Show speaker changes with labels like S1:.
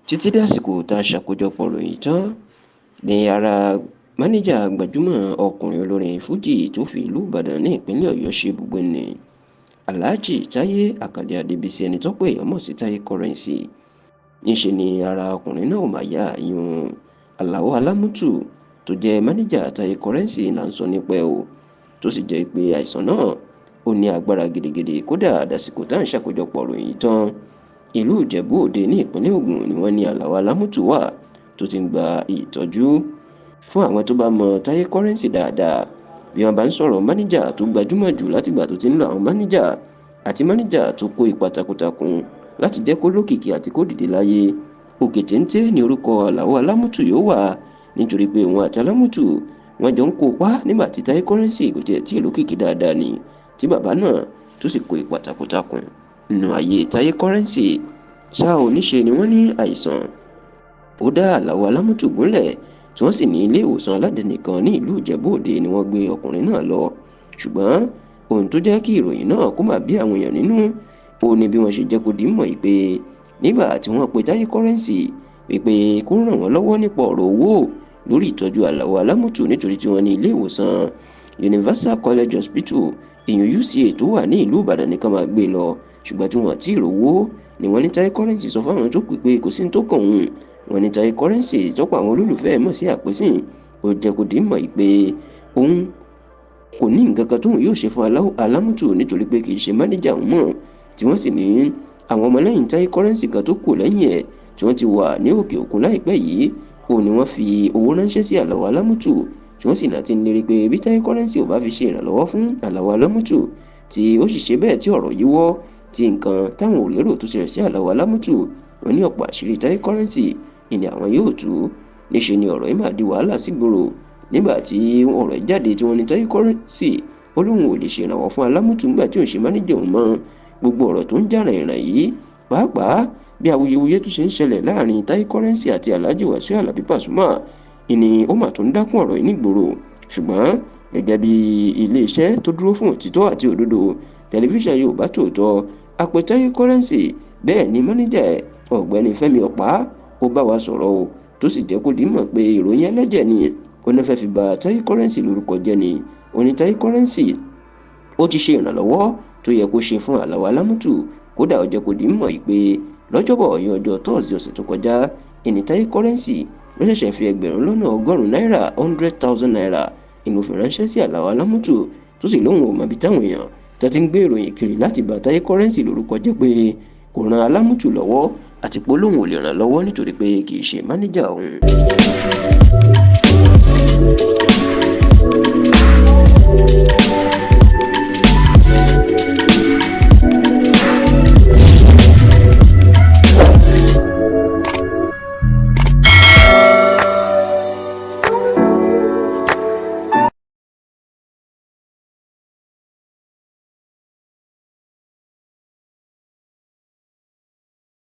S1: Títí dásìkò tá a ṣàkójọpọ̀ ròyìn tán ní ara máníjà gbajúmọ̀ ọkùnrin olórin fuji tó fi ìlú Ìbàdàn ní ìpínlẹ̀ Ọ̀yọ́ ṣe ibùgbé ní Alhaji Táyé Àkàndé Adébísí, ẹni tọ́pọ̀ èèyàn mọ̀ sí Táyé Currency. Níṣe ni ara ọkùnrin náà ò mà yá. Ìyún Àlàó Alámùtù tó jẹ́ máníjà Táyé Currency là ń sọ nípa ẹ̀ o, tó sì jẹ́ pé àìsàn náà ó ní agbára gidigidi. Kódà dásìkò tá à ń ṣàkójọpọ̀ ròyìn tán, ìlú Ìjẹ̀bú Òde ní ìpínlẹ̀ Ògùn ni wọ́n ní Àlàó Alámùtù wà tó ti ń gba ìtọ́jú. Fún àwọn tó bá mọ Táyé Currency dáadáa, bí wọ́n bá ń sọ̀rọ̀ máníjà tó gbajúmọ̀ jù látìgbà tó ti ń lo àwọn máníjà àti máníjà tó kó ipa takuntakun láti jẹ́ kó lókìkí àti kó dìde láyé, òkè téńté ní orúkọ Àlàó Alámùtù yóò wà, nítorí pé òun àti Alámùtù wọ́n jọ ń kópa nígbà tí Táyé Currency kò tiẹ̀ tí ì lókìkí dáadáa ni, tí bàbá náà tó sì kó ipa takuntakun nínú ayé Táyé Currency. Ṣá ò níṣe ni wọ́n ní àìsàn ó dá Àlàó Alámùtù gúnlẹ̀, tí wọ́n sì ní ilé ìwòsàn aládàáni kan ní ìlú Ìjẹ̀bú Òde ni wọ́n gbé ọkùnrin náà lọ. Ṣùgbọ́n ohun tó jẹ́ kí ìròyìn náà kó má bí àwọn èèyàn nínú ó ní bí wọ́n ṣe jẹ́ kó di mọ̀ pé nígbà tí wọ́n pe Táyé Currency wípé kó ràn wọ́n lọ́wọ́ nípa ọ̀rọ̀ owó lórí ìtọ́jú Àlàó Alámùtù, nítorí tí wọ́n ní ilé ìwòsàn Universal College Hospital, ìyún UCH tó wà ní ìlú Ìbàdàn nìkan máa gbé lọ, ṣùgbọ́n tí wọ́n ti rówó ni wọ́n ní Táyé Currency sọ fáwọn tó pè pé kò sí ní tó kàn òun. Wọ́n ní Táyé Currency tọ́pọ̀ àwọn olólùfẹ́ ẹ̀ mọ̀ sí àpèsìn ó jẹ́ kó di mọ̀ pé òun kò ní nǹkan kan tóun yóò ṣe fún Alámùtù, nítorí pé kì í ṣe mánéjà òun mọ̀, tí wọ́n sì ní àwọn ọmọlẹ́yìn Táyé Currency kan tó kù lẹ́yìn ẹ̀ tí wọ́n ti wà ní òkè òkun láìpẹ́ yìí, òun ni wọ́n fi owó ránṣẹ́ sí Àlàó Alámùtù, tí wọ́n sì náà ti ń lérí pé bí Táyé Currency ò bá fi ṣe ìrànlọ́wọ́ fún Àlàó Alámùtù, tí ó sì ṣe bẹ́ẹ̀ tí ọ̀rọ̀ yìí wọ́ tí nǹkan táwọn ò lérò tó ṣẹlẹ̀ sí Àlàó Alámùtù, wọ́n ní ọ̀pọ̀ àṣírí Táyé Currency ìní àwọn yóò tú. Níṣe ni ọ̀rọ̀ yìí máa di wàhálà sígboro nígbà tí ọ̀rọ̀ yìí jáde, tí wọ́n ní Táyé Currency ó lóun ò lè ṣe ìrànwọ́ fún Alámùtù nígbà tí òun ṣe mánéjà òun mọ́. Gbogbo ọ̀rọ̀ tó ń jà rìnrìn yìí, pàápàá bí awuyewuye tó ṣe ń ṣẹlẹ̀ láàrin Táyé Currency àti Alhaji Wasiu Alabi Pasuma, ìní ó mà tún dákún ọ̀rọ̀ yìí nígboro. Ṣùgbọ́n gẹ́gẹ́ bí iléeṣẹ́ tó dúró fún òtítọ́ àti òdodo, tẹlifíṣàn Yorùbá Tòótọ́, àpè Táyé Currency, bẹ́ẹ̀ ni mánéjà ẹ̀ ọ̀gbẹ́ni Fẹ́mi Ọ̀pá ó bá wa sọ̀rọ̀ o, tó sì jẹ́ kó di mọ̀ pé ìròyìn ẹlẹ́jẹ̀ ni ó ní fẹ́ fi ba Táyé Currency lórúkọ jẹ́ ni. Ó ní Táyé Currency ó ti ṣe ìrànlọ́wọ́ tó yẹ kó ṣe fún Àlàó Alámùtù. Kódà ó jẹ́ kó di mọ̀ pé lọ́jọ́bọ̀ ọ̀yọ́ ọjọ́ Thursday ọ̀sẹ̀ tó kọjá, ìní Táyé Currency ló ṣẹ̀ṣẹ̀ fi 100,000 náírà, 100,000 naira, ìlú fi ránṣẹ́ sí Àlàó Alámùtù, tó sì lóun ò mọ̀bi táwọn èèyàn tó ti ń gbé ìròyìn kiri láti ba Táyé Currency lórúkọ jẹ́ pé kò ran Alámùtù lọ́wọ́, àti pé lóun ò lè ràn lọ́wọ́ nítorí pé kì í ṣe mánéjà òun.